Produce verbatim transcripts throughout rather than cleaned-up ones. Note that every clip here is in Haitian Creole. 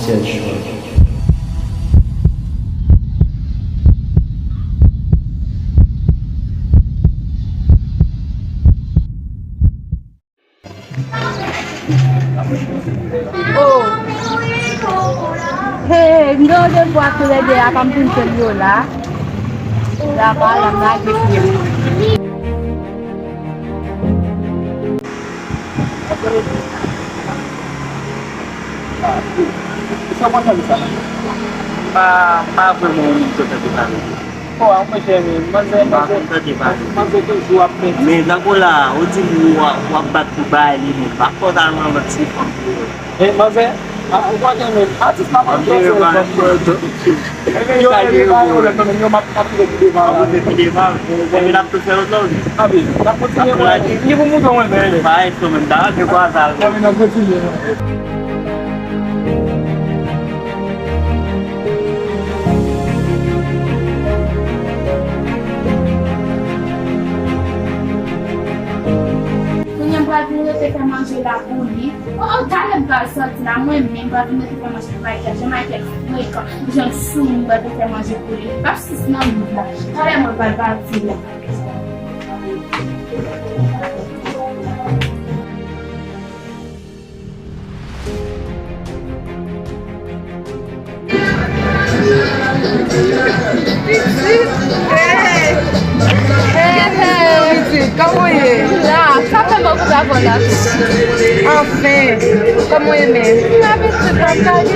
Oh. Hey, m gen yon devwa tou lè de a, pa m fin fè l yo la. La pa la, m lage pye m. Sa w konn sa? Pa, pa vrèman yon moun ki konn tande pale. O, a, mwen jere, manzè, manzè, manzè toujou ap mete. Men tankou la, ou di m w ap, w ap bat pou bay li, men pa fò w ta al rann lòt ti fanm pou yo. E, manzè, a, ou pa gen men, atis pa konn danse, yo, yo, yo, yo, m ap, m ap kite pi devan. Epi n ap tou fè lòt lòt. A, wi, n ap kontinye, mwen, li pou mouton, mwen, men. Pa enso, men, ta, se kwa sa, non, men, n ap kontinye, non. Kounye a m pral vin rete fè manje la pou li. O, o, talè m pral sòti la, mwen menm m pral vin rete fè manje pou Michael. Jan Michael frekan, jan souri m pral fè manje pou li. L ap sis nan liv la. Talè mwen pral pati la. Pitit, hey! Hey, hey! Pitit, kòman w ye? La, sa fè mwen konn avè w la tou. Anfen, kòman w ye menm? Lavi pitit la, sa ye?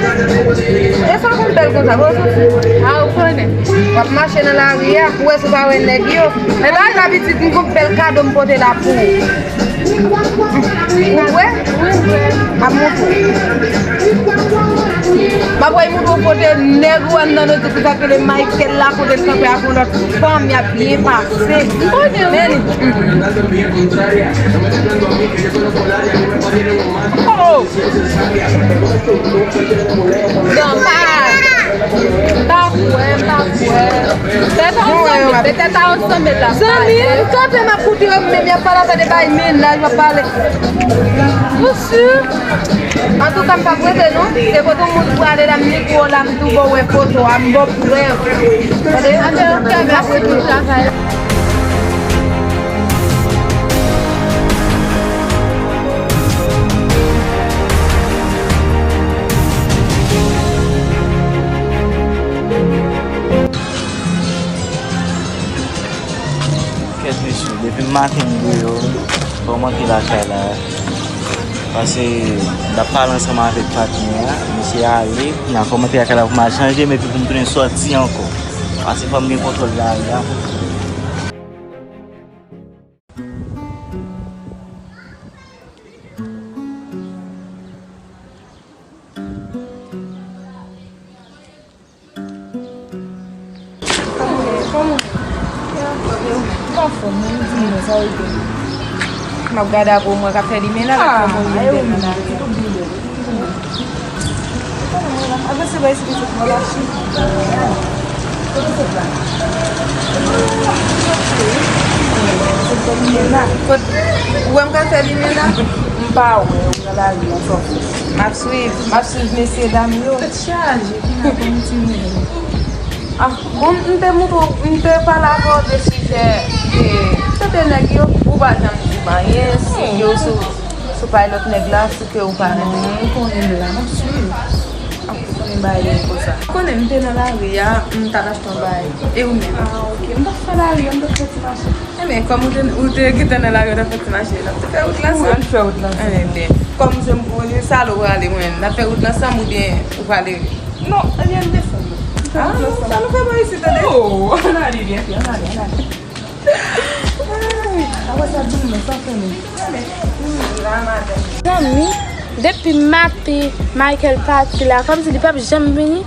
E sa konn bèl konsa, wè w soti? A, ou konnen. W ap mache nan lari a, ou wè si w pa wè nèg yo. Men bagay sa pitit, m gon bèl kado m pote la pou ou. Ou kwè? Ap montre. M ap voye montre w kote nèg ou wè m nan notik sa k rele Michael la, kote l kanpe ak yon lòt fanm, y ap byen pase. Men li. Oh! Granma! Pa kwè, pa kwè. Tèt a w sanble, tèt a w sanble la. Zanmi m, kanpe m ap koute yo, menm y ap pale afè de bay mennaj, y ap pale. Ou si? Antouka, m p ap rete non. Se kote yon moun prale la, m mikwo la, m tou ba w wè foto a, m ba w prèv. Tande? Ann fè yon travay. Kèt mesye, depi maten m deyò, fò m antre lakay la. Pase m t ap pale ansanm avèk patnè a, misye ale, kounye a fò m antre lakay la pou m al chanje m epi pou m tounen sòti ankò. Pase fò m gen kontwòl lari a. Kòman? M pa fò, men m di mwen sa yo gen. M ap gade apre w, mwen k ap fè limena, l ap fè mwen limena. Avanse bay sou pitit mwen mache. Kot, ou wè m ka fè limena? M pa wè ou nan lari ansanm. M ap swiv, m ap swiv mesye dam yo. Tèt chaje, kounye a pou m ti mouye. Ah, bon, m te montre w, m te pale avè w de sijè de, de nèg yo, ou pa janm di m anyen, si ke w sou, sou pay lòt nèg la, si ke w pa renmen. Non, ou konnen m la, m ap swiv. Ah, ou konnen bagay yo konsa. Ou konnen m te nan lari a, m t al achte yon bagay. E ou menm? Ah, ok. M t ap fè lari a, m t ap fè ti mache. Ebyen, kòm ou te, ou te gentan nan lari a, w t ap fè ti mache, n ap fè wout la ansanm. Ann fè wout la ansanm. Ebyen, kòm se m pou sa lè w prale, mwen, n ap fè wout la ansanm oubyen ou prale? Non, ebyen, m desann. Ah, sa nou fè mwen isit, tande? Oh, ann ale, byen fè, ann ale, ann ale. Ay, apre sa, di m non, sa fè nou. Zanmi, depi maten Michael pati la, kòmsi li p ap janm vini.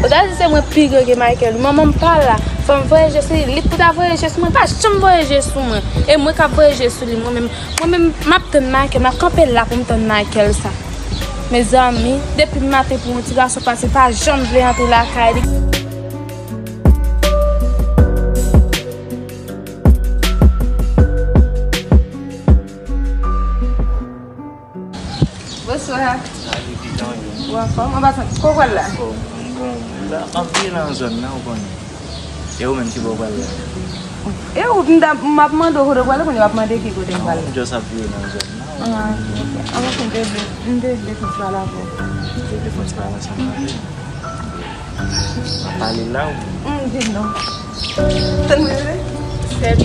Ou ta di se mwen pi gran ke Michael. Manman m pa la, fò m voye je sou li. Li pou ta voye je sou mwen, pa janm voye je sou mwen. E mwen k ap voye je sou li, mwen menm. Mwen menm, m ap tann Michael, m ap kanpe la pou m tann Michael sa. Mezanmi, depi maten pou yon ti gason pase, pa janm vle antre lakay li. Bonswa. Salut, piton. Ou anfòm? An pasan, kote w pral la? Oh, m bon, m la, m ap veye nan zòn nan, ou konnen. E ou menm, ki bò w pral la? E ou, m ta, m ap mande w kote w pral la, kounye a w ap mande ki kote m pral la. Non, m just ap veye nan zòn nan, ou konnen. Ah, ok. Ah, ok, m te vle, m te vle fè ti pale avè w. Ou te vle fè ti pale ansanm avè m? Ap pale la ou? M di non. Tann mwen vre? Sèl.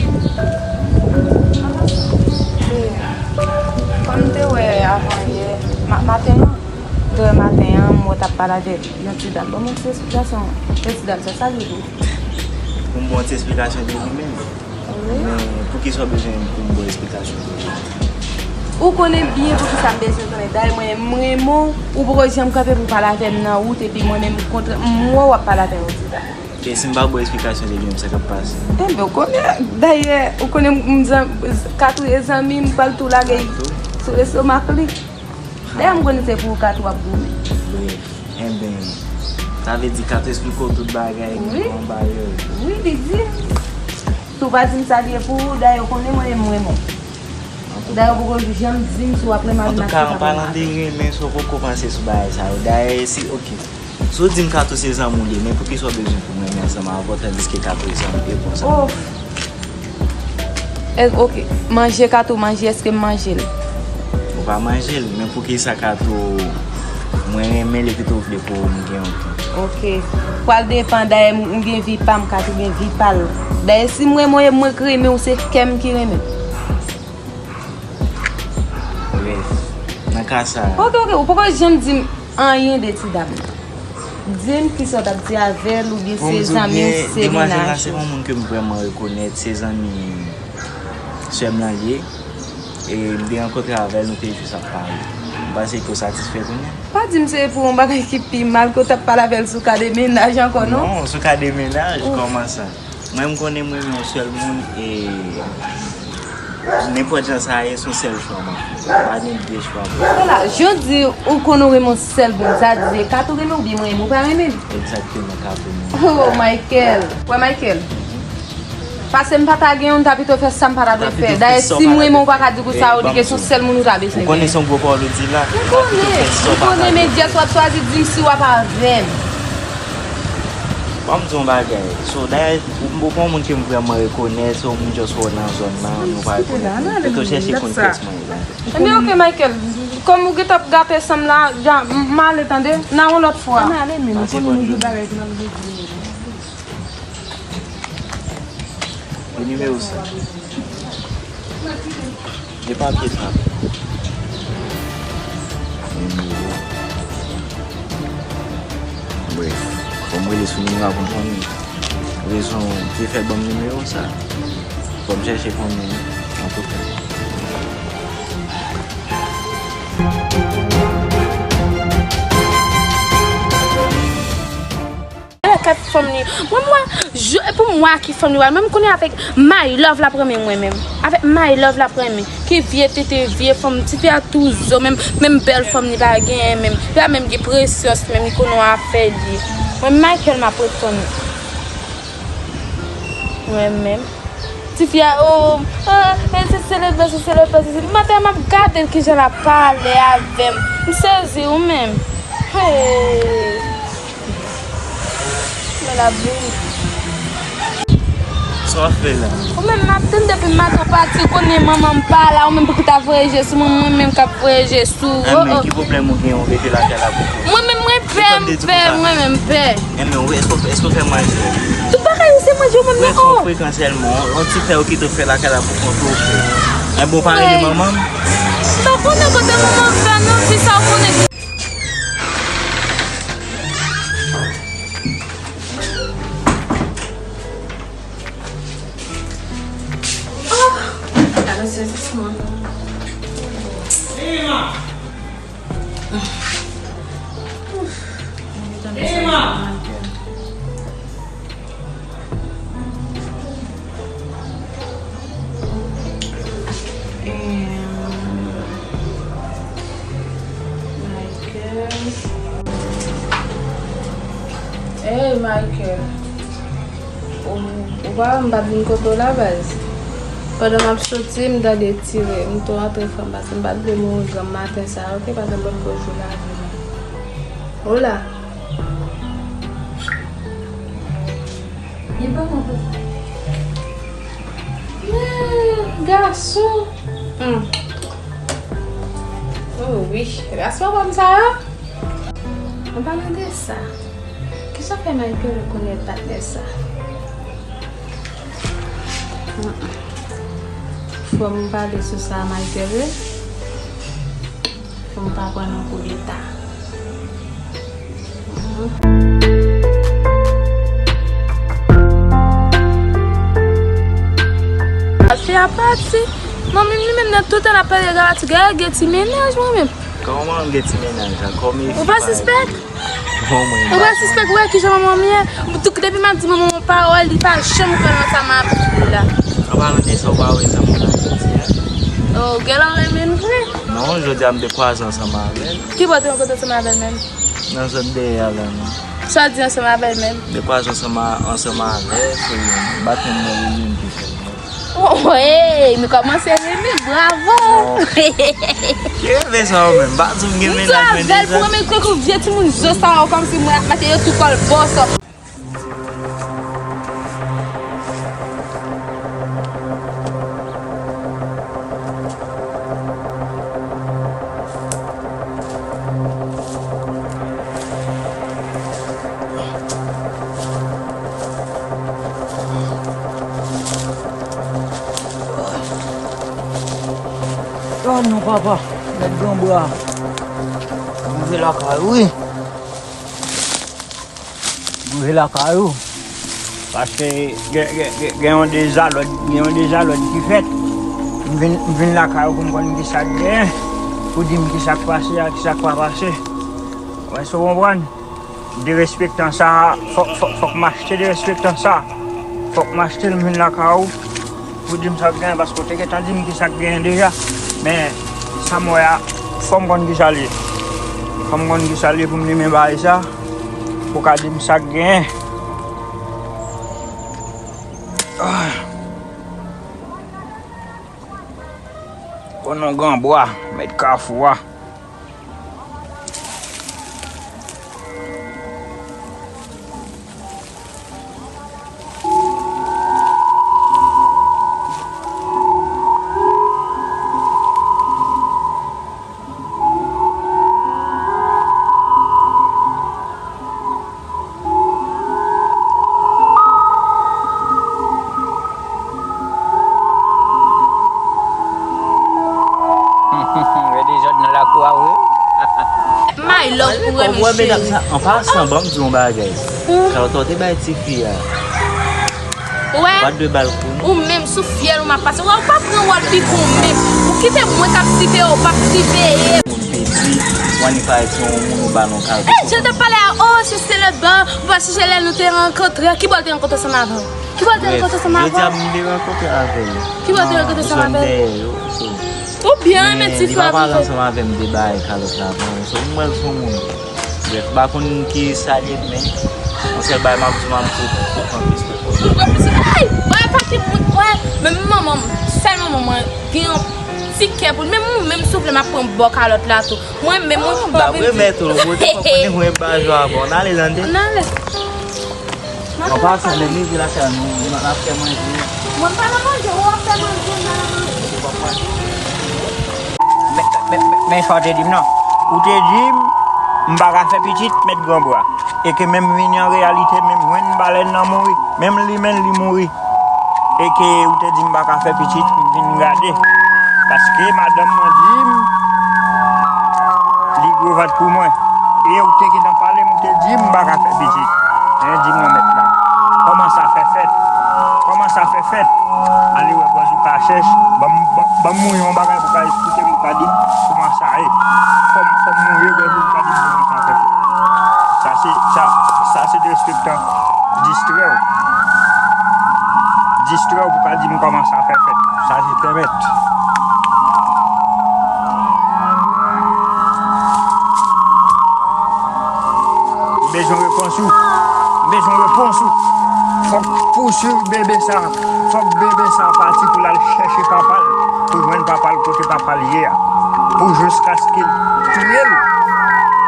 Kòm m te wè avan yè, ma-, maten an, m te wè maten an, m wè w t ap pale avèk yon ti dam. Ban mwen yon ti esplikasyon de ti dam sa, sa l ye tou? Pou m ba w yon ti esplikasyon de li menm? Wi. Men poukisa w bezwen pou m ba w esplikasyon de li? Ou konnen byen poukisa m bezwen konnen. Dayè mwen, m renmen w, ou poko janm kanpe pou pale avè m nan wout, epi mwen menm, kontrè, m wè w ap pale avè yon ti dam. E si m pa ba w esplikasyon de li menm, sa k ap pase? Enben, ou konnen, dayè, ou konnen m, m zan-, Katou e zanmi m, m pral tou lage l sou lestomak li. Dayè, m konnen se pou Katou w ap goumen. Bref, enben, sa vle di Katou esplike w tout bagay, wi, anba yo. Wi, li di m. Si w pa di m sa l ye pou ou, dayè, ou konnen mwen, m renmen w. Dayè, ou poko janm di m si w ap renmen avè m. Antouka, an palan de renmen, si w poko panse sou bagay sa yo. Dayè, si, ok. Si w di m Katou se zanmi w li ye, men poukisa w bezwen pou m renmen ansanm avè w, tandiske Katou e zanmi w li ye konsa? Oh. E, ok. Manje Katou manje, èske m manje l? Ou pa manje l, men poukisa Katou, mwen renmen l epi tou w vle pou m gen yon tou? Ok. Pral depann, dayè m, m gen vi pa m, Katou gen vi pa l. Dayè si m renmen w, mwen k renmen w, se kè m ki renmen. Bref, nan ka sa a. Ok, ok, ou poko janm di m anyen de ti dam nan. Di m kisa w t ap di avè l, oubyen se zanmi w, se mennaj ou. Demwazèl la, se yon moun ke m vrèman rekonèt, se zanmi sè m nan l ye. E m te rankontre avè l, nou te jis ap pale. M panse ke w satisfè kounye a. Pa di m se pou yon bagay ki pi mal ke w t ap pale avè l sou ka de mennaj ankò, non? Non, sou ka de mennaj, kòman sa? Mwen, m konnen m renmen yon sèl moun e nenpòt jan sa ye, se yon sèl chwa m ap fè. Pa gen de chwa pou mwen. Vwala, jan w di ou konnen w renmen yon sèl moun, sa di se Katou renmen w oubyen mwen renmen w pa renmen m? Egzakteman, Katou renmen m. Oh, Michael. Wè, Michael. Paske m pa ta gen yon, m ta pito fè sa m pa ta dwe fè. Dayè, si m renmen w, ou pa ka di konsa, ou di ke se yon sèl moun ou ta bezwen gen. Ou konnen se yon gwo pawòl ou di la. M konnen, m konnen, men just w ap chwazi di m si w ap avè m. Ban m di w yon bagay. So, dayè, ou, ou pa yon moun ke m vrèman rekonèt, se yon moun just wè w nan zòn nan, nou pa rekonèt nou. Pito chèche konn kiyès mwen ye la. Ebyen, ok, Michael, kòm ou gentan ap gate san m la, ja, m, m ale tande, n a yon lòt fwa. Ann ale, men, ou konnen nou gen bagay pou n ap regle. Ki nimewo sa? E papye sa. Nimewo. Bref, fò m rele sou nimewo a pou m konnen. Rezon ki fè ban m nimewo sa. Fò m chèche konnen, antouka. Ala kat fanm li. Mwen, mwen, je, pou mwen ki fanm li, mwen, m konnen avèk My Love l ap renmen mwen menm. Avèk My Love l ap renmen. Ki vye tete, vye fanm, tifi a tou zo, menm, menm bèl fanm li pa genyen menm. Li pa menm gen presyans, menm li konnen afè li. Mwen, Michael m ap ret konnen. Mwen menm. Tifi a, oh, ah, e se selebe, se selebe, se selebe. Maten an, m ap gade l kijan l ap pale avè m. M sezi, ou menm. Hey. Men l ap vini. Sa w ap fè la? Ou menm, m ap tann depi maten w pati, ou konnen manman m pa la, ou menm pou ki ta voye je sou mwen, mwen menm k ap voye je sou ou. Ah, men ki pwoblèm ou gen, ou rete lakay la pou kont ou? Mwen menm, mwen pè, m pè, mwen menm, m pè. Enben, wi, èske w, èske w fè manje? Tout bagay ou se manje ou menm nan, oh. Frekan, frekan sèlman. Yon ti fè ou kite w fè lakay la pou kont ou. Enben, ou pa rele manman m? M pa konnen kote manman m fè non, fi sa ou konnen. Oh! Gade sezisman. Hey, Michael. Ou, ou pa wè m pa t vin kote w la, baz. Pandan m ap soti, m tande tire. M tou antre fè m, paske m pa t vle mouri granm maten sa a, oke? Paske m pa t ko jou lavi mwen. Hola. Li pa konn. Men, gason. Hmm. Oh wi, ras pa konn sa yo. An palan de sa, kisa fè Michael rekonèt patnè sa? Mm-mm. Fò m pale sou sa a Michael, wi. Fò m pa pran nan koudeta. Fi a pati. Manmi m li menm nan tout tan l ap pale de Galatou, gade gen ti mennaj mwen menm. Kòman m gen ti mennaj la? Kòman... Ou pa sispèk? Bon, mwen... Ou pa sispèk, wè kijan manman m ye? Tout, depi m ap di manman m yon pawòl, li pa janm kwè nan sa m ap di la. An palan de sa, ou pa wè zanmi m nan jodi a? Oh, gèl an renmen l vre. Non, jodi a m te kwaze ansanm avè l. Ki bò w te rankontre ansanm avè l menm? Nan zòn dèyè a la, non. Sa w di ansanm avè l menm? M te kwaze ansanm a, ansanm avè l, se bat menm nan li menm ki fè l. Oh, hey, nou kòmanse renmen, bravo! Non. Ki renmen sa ou menm? M pa di w m gen mennaj, men deja. M di avè l pou renmen tankou vye timoun zo sa yo, kòmsi mwen ak Matye yo tou kòlbòs. Oh non, papa, mèt Granbwa. Rive lakay ou, wi. Rive lakay ou. Paske gen, gen, gen, gen yon dezalòd, gen yon dezalòd ki fèt. M vin, m vin lakay ou pou m konn kisa k genyen. Pou di m kisa k pase a, kisa k pa pase. Wè, si w konprann. Derespektan sa, fòk, fòk, fòk m achte derespektan sa. Fòk m achte l, m vin lakay ou pou di m sa k genyen, paske w te gentan di m ki sa k genyen deja. Men, sa m wè a, fò m konn ki sa l ye. Fò m konn ki sa l ye pou m limen bagay sa, pou w ka di m sa k genyen. Ah. Konnen w Granbwa, mèt kafou a. Wè dezòd nan lakou a vre. My love pou wè mesye. An pasan, ban m di yon bagay. Kalòt ou te bay tifi a. Ou wè? Ou pa dwe ba l kou non. Ou menm sou fyèl ou m ap pase. Ou wè, ou pa pran wòl pipo menm. Ou kite mwen k ap siveye w, ou p ap siveye m. Moun pedi, w annik parèt se yon moun ou ba non kado. Hey, jan w t ap pale a, oh, se, se lòt bò, ou pa sonje lè nou te rankontre, ki bò l te rankontre ansanm avè w? Ki bò l te rankontre ansanm avè w? Bref, jodi a m te rankontre avè l. Ki bò l te rankontre ansanm avè l? Nan zòn dèyè yo, so. Ou byen renmen ti frè m. Men li pa pale ansanm avè m de bagay kalòt la, bon, so, m wè l se yon moun. Bref, m pa konn ki sa l ye, men yon sèl bagay m ap di w, m ap di w, ou pran plis ke pòz. Ou pran plis ke, ay! Wè, pa ki moun, wè, men manman m, sèl manman mwen, gen yon ti kè pou l. Menm ou menm, si w vle, m ap pran bò kalòt la tou. Mwen menm, mwen pa vin di. M ap remèt ou, ou te konprann mwen pa jwe avè w. Ann ale, tande. Ann ale. An pasan, lè m rive lakay nou, n ap fè manje. Mwen pa nan manje, ou ap fè manje, m pa nan manje. Men, men, men, men sa w te di m nan. Ou te di m, m pa ka fè pitit, mèt Granbwa. E ke menm vini an reyalite, menm jwenn balèn nan mouri. Menm li menm li mouri. E ke ou te di m pa ka fè pitit, m vin gade. Paske madanm mwen di m, li gwo vant pou mwen. E ou te gentan pale m, ou te di m m pa ka fè pitit. Men di mwen mèt la, kòman sa fè fèt? Kòman sa fè fèt? Ale wè, gwòz ou ka chèch, ban m, ban, ban m mouye yon bagay pou ka esplike m, pou ka di m kòman sa ye. Fò m, fò m mouye gwòz ou pou ka di m kòman sa fè fèt. Sa se, sa, sa se derespektan. Distrè w. Distrè w pou ka di m kòman sa fè fèt. Sa se pèmèt. M bezwen repons ou. M bezwen repons ou. Fòk pouswiv bebe sa. Fòk bebe sa pati pou l al chèche papa l. Pou jwenn papa l kote papa l ye a. Pou jiskaske l touye l.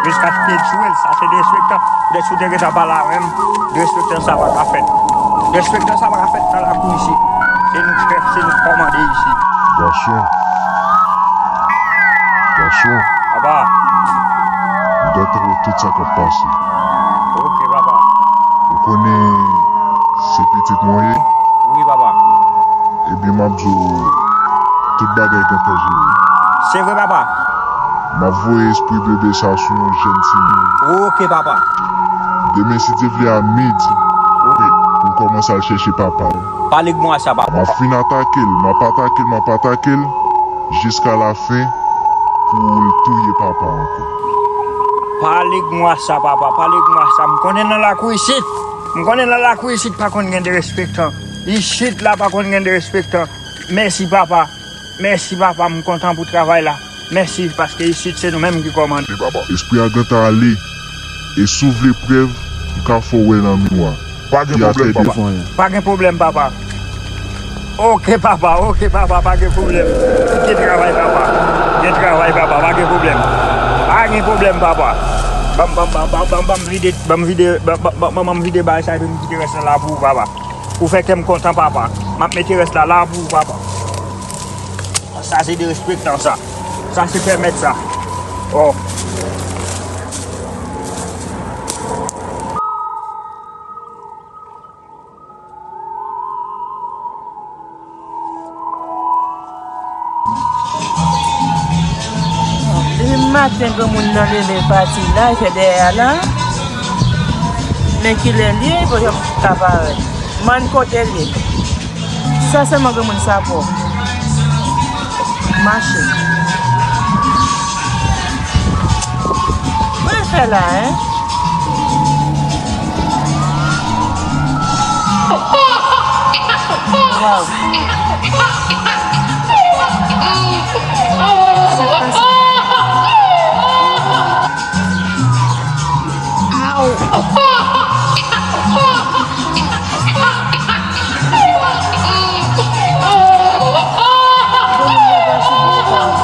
Jiskaske l tchwe l, sa se derespektan. Lè si w te gentan pale avè m, derespektan sa pa ka fèt. Derespektan sa pa ka fèt nan lakou isit. Se nou k chèf, se nou k kòmande isit. Gason. Gason. Papa. M gentan wè tout sa k ap pase. Ok, papa. Ou konnen se pitit mwen ye? Wi, papa. Ebyen, m ap di w, tout bagay gentan jere. Se vre, papa. M ap voye espri bebe sa sou yon jèn timoun. Ok, papa. Demen, si Dye vle, a midi, pou l kòmanse al chèche papa l. Pale k mwen sa, papa. M ap fin atake l, m ap atake l, m ap atake l, jiska lafen, pou l touye papa ankò. Pale k mwen sa, papa, pale k mwen sa. M konnen nan lakou isit. M konnen nan lakou isit pa konn gen derespektan. Isit la pa konn gen derespektan. Mèsi, papa. Mèsi, papa. M kontan pou travay la. Mèsi, paske isit se nou menm ki kòmande, papa. Espri a gentan ale. E si w vle prèv, m ka fè w wè nan miwa. Pa gen pwoblèm, papa. Pa gen pwoblèm, papa. Ok, papa, ok, papa, pa gen pwoblèm. Gen travay, papa. Gen travay, papa, pa gen pwoblèm. Pa gen pwoblèm, papa. Ban m, ban m, ban m, ban m, ban m, ban m vide, ban m vide, ban, ban, ban, ban, ban m vide bagay sa epi m kite rès la la pou ou, papa. Ou fè kè m kontan, papa. M ap mete rès la la pou ou, papa. Sa se derespektan sa. Sa se pèmèt sa. Oh. Depi maten, granmoun nan leve pati la, fè dèyè a la. Men kilè l ye, li pa janm ka parèt. Mann kote l ye. Sa sèlman granmoun sa fò. Mache. Mwen fè la, en. Waw. Sa k pase? Aw.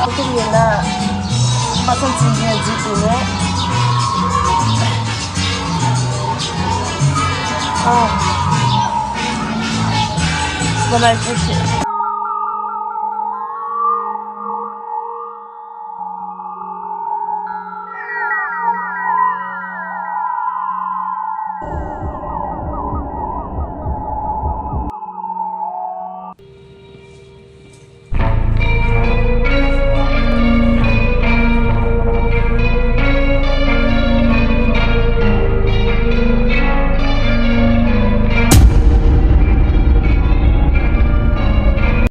Kote m ye la, m pa santi m byen ditou, non. Ah. Bon, al kouche.